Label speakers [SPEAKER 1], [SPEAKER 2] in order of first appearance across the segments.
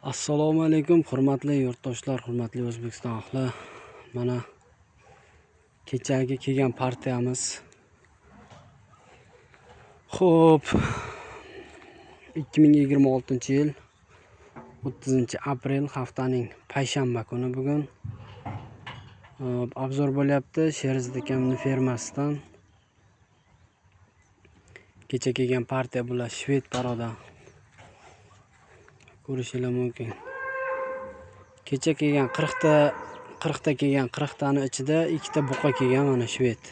[SPEAKER 1] Assalomu alaykum hurmatli yurtdoshlar, hurmatli O'zbekiston ahli. Mana kechagi kelgan partiyamiz. Xo'p, 2026-yil 30-aprel haftaning payshanba kuni bugun. Obzor bo'lyapti Sherzod akamning fermasidan. Kecha kelgan partiya bular shved paroda. Ko'rishinglar mumkin. Kecha kelgan 40 ta kelgan 40 tani ichida 2 ta buqa kelgan mana shved.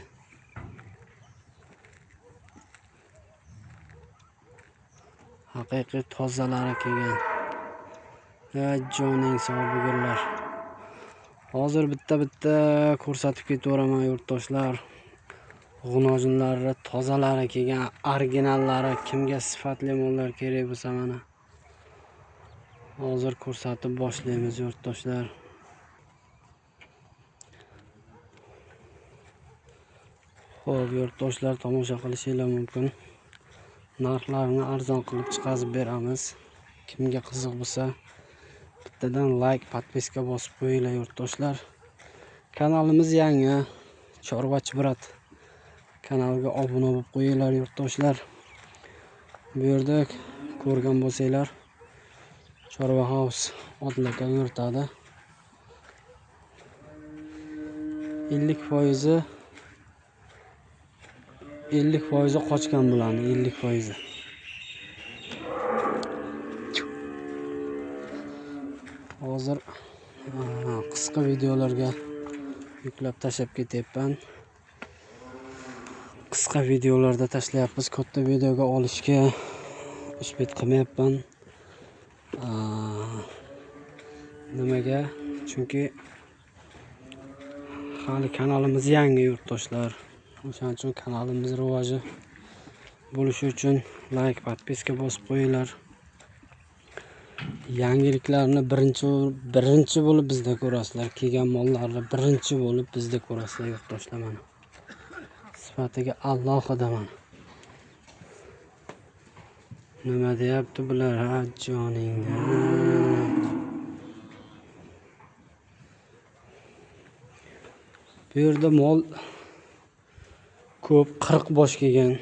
[SPEAKER 1] Haqiqiy tozalari kelgan. Joning sog' bugunlar. Hozir bitta-bitta ko'rsatib ketaveraman yurtdoshlar. G'unojinlari tozalari kelgan, originallari, kimga sifatli mollar kerak bo'lsa mana hozir ko'rsatib boshlaymiz yurtdoshlar. Xo'p, yurtdoshlar, tomosha qilishinglar mumkin. Narxlarni arzon qilib chiqazib beramiz. Kimga qiziq bo'lsa bittadan like, podpiska bosib qo'yinglar yurtdoshlar. Kanalimiz yangi, Chorvachi Brat kanaliga obuna bo'lib qo'yinglar yurtdoshlar. Bu yerda ko'rgan bo'lsanglar Chorva House Odil aka yuritadi. 50% 50% qochgan bularni, 50%. Hozir qisqa videolarga yuklab tashlab ketyapman. Qisqa videolarda tashlayapmiz, katta videoga olishga uspet qilmayapman. Nimaga? Chunki hali kanalimiz yangi yurtdoshlar. O'shaning uchun kanalimiz rivoji bo'lishi uchun like, podpiska bosib qo'yinglar. Yangiliklarni birinchi bo'lib bizda ko'rasizlar. Kelgan mollarni birinchi bo'lib bizda ko'rasizlar yurtdoshlar mana. Sifatiga alohida mana. Nima deyapti bular? Ha, joningda. Bu yerda mol ko'p, 40 bosh kelgan.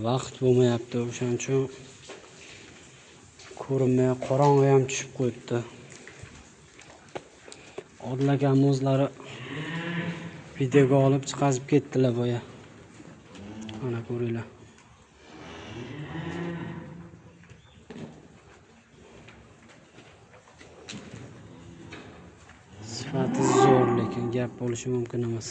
[SPEAKER 1] Vaqt bo'lmayapti, o'shaning uchun ko'rinmay, qorong'i ham tushib qo'yibdi. Odil akam o'zlari videoga olib chiqazib ketdilar boya. Mana ko'ringlar. Sifati zo'r, lekin gap bo'lishi mumkin emas.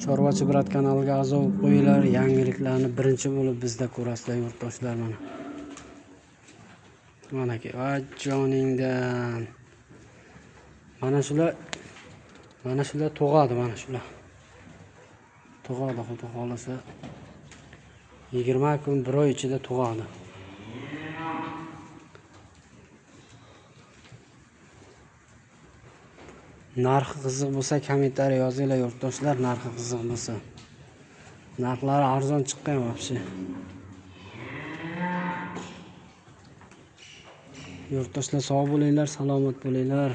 [SPEAKER 1] Chorvachi Brat kanaliga a'zo bo'lib qo'yinglar, yangiliklarni birinchi bo'lib bizda ko'rasizlar yurtdoshlar mana. Manaki, va joningdan. Mana shular tug'adi, mana shular. Tug'adi, xudo xolasa. 20 kun, 1 oy ichida tug'adi. Narxi qiziq bo'lsa kommentariy yozinglar yurtdoshlar, narxi qiziq bo'lsa. Narxlari arzon chiqqan вообще. Yurtdoshlar sog' bo'linglar, salomat bo'linglar.